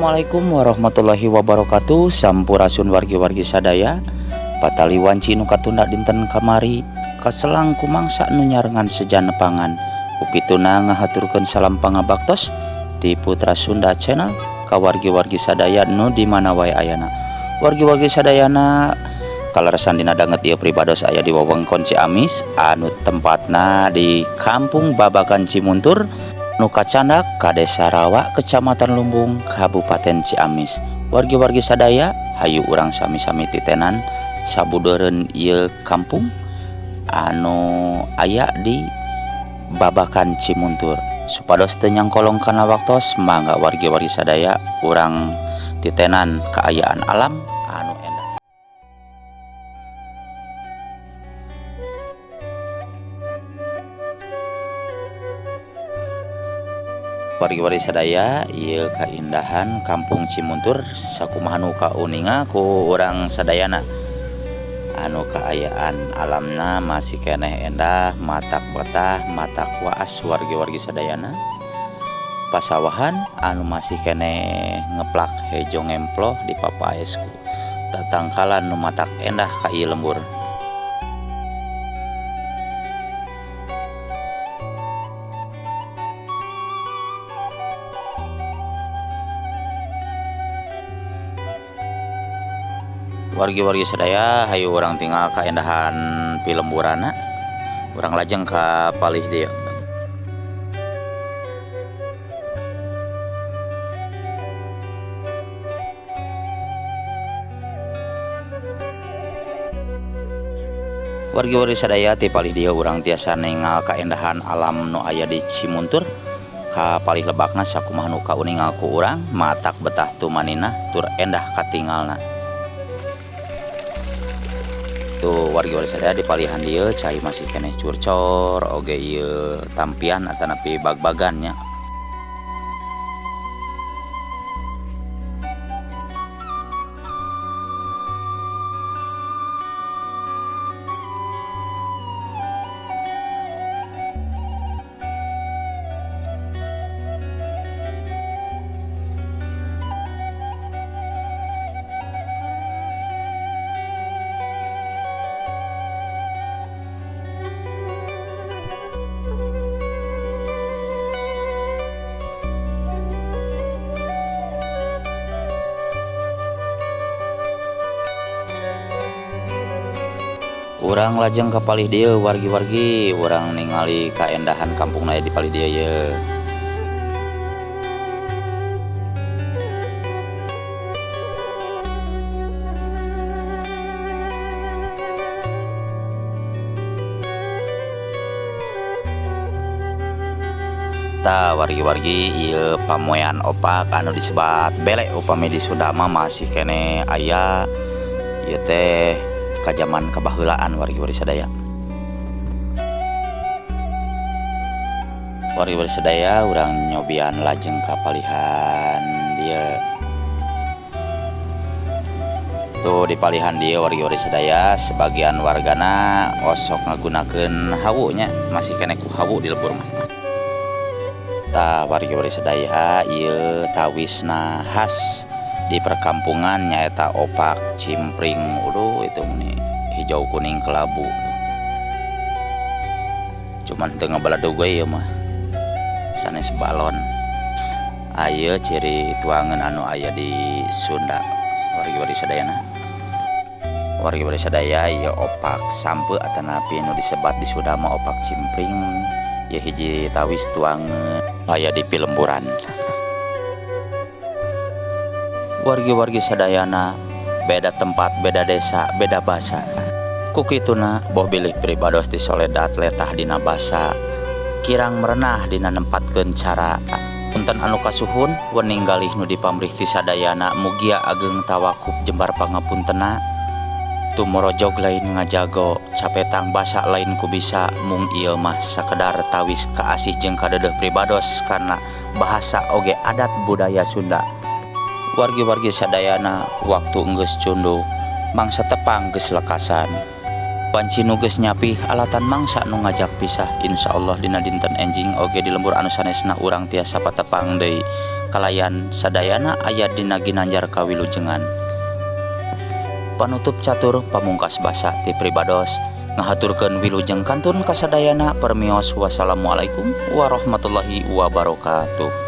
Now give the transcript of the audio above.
Assalamualaikum warahmatullahi wabarakatuh. Sampurasun wargi-wargi sadaya. Patali wanci nu katunda dinten kamari, kaselang ku mangsa nu nyarengan seja nepangan. Ku kituna ngahaturkeun salam pangabaktos ti Putra Sunda Channel ka wargi-wargi sadaya nu di mana wae ayana. Wargi-wargi sadayana, kaleresan dina danget ieu pribados aya di wewengkon Ciamis, anu tempatna di Kampung Babakan Cimuntur, nu kacandak ka Desa Rawa, Kecamatan Lumbung, Kabupaten Ciamis. Wargi-wargi sadaya, hayu urang sami-sami titenan sabudeureun ieu kampung anu aya di Babakan Cimuntur. Supados teu nyangkolong kana waktos, mangga wargi-wargi sadaya urang titenan kaayaan alam anu endah. Wargi-wargi sadaya, ieu kaindahan Kampung Cimuntur sakumaha nu kauninga ku urang sadayana. Anu kaayaan alamna masih keneh endah, matak betah, matak waas wargi-wargi sadayana. Pasawahan anu masih keneh ngeplak hejo ngemploh di papaes ku tatangkalan nu matak endah ka ieu lembur. Wargi-wargi sadaya, hayu urang tingal kaendahan pilemburana. Urang lajeng ka palih dieu. Wargi-wargi sadaya, ti palih dieu urang tiasa ningal kaendahan alam nu aya di Cimuntur. Ka palih lebakna sakumaha nu kauningal ku urang, matak betah tumaninah tur endah katingalna. Tuh, wargi-wargi sadaya, di palihan dieu cai masih keneh curcor oge ieu tampian atanapi bag-bagan nya. Urang lajeng ka palih dieu, wargi-wargi, urang ningali kaendahan kampung di palih dieu ye. Tah, wargi-wargi, ieu pamoean opak anu disebat belek, upami di Sunda mah masih keneh aya ieu teh kajaman kabaheulaan, wargi-wargi sadaya. Wargi-wargi sadaya, urang nyobian lajeng ka palihan dieu. Tuh, di palihan dieu, wargi-wargi sadaya, sebagian wargana osok ngagunakeun hawu nya, masih keneh ku hawu di lembur mah. Tah, wargi-wargi sadaya, ieu tawisna khas di perkampungan, nyaeta opak cimpring. Uduh, itu nih hijau, kuning, kelabu, cuman teu ngabaladug we ieu mah, sanes balon. Aya ciri tuangan anu aya di Sunda, wargi-wargi sadayana. Wargi-wargi sadaya, ieu opak sampe atanapi nu disebat di Sunda mah opak cimpring, ieu hiji tawis tuangan aya di pilemburan. Wargi-wargi sadayana, beda tempat, beda desa, beda basa. Ku kituna boh bilih pribados di soledat letah dina basa, kirang merenah dina nempatkeun cara. Punten anu kasuhun, wening galih nu dipamrih ti sadayana, mugia ageng tawakup jembar pangapuntena. Tumorojog lain ngajago, capetang basa lain ku bisa, mung ieu mah sakedar tawis kaasih jeung kadeudeih pribados karena bahasa oge adat budaya Sunda. Wargi-wargi sadayana, waktu enggeus cunduk, mangsa tepang geus lekasan. Wanci nu geus nyapih alatan mangsa nu ngajak pisah. Insyaallah dina dinten enjing oge di lembur anu sanesna urang tiasa patepang deui. kalayan sadayana aya dina ginanjar kawilujengan. Panutup catur pamungkas basa ti pribados ngahaturkeun wilujeng kantun kasadayana, permios, wassalamualaikum warahmatullahi wabarakatuh.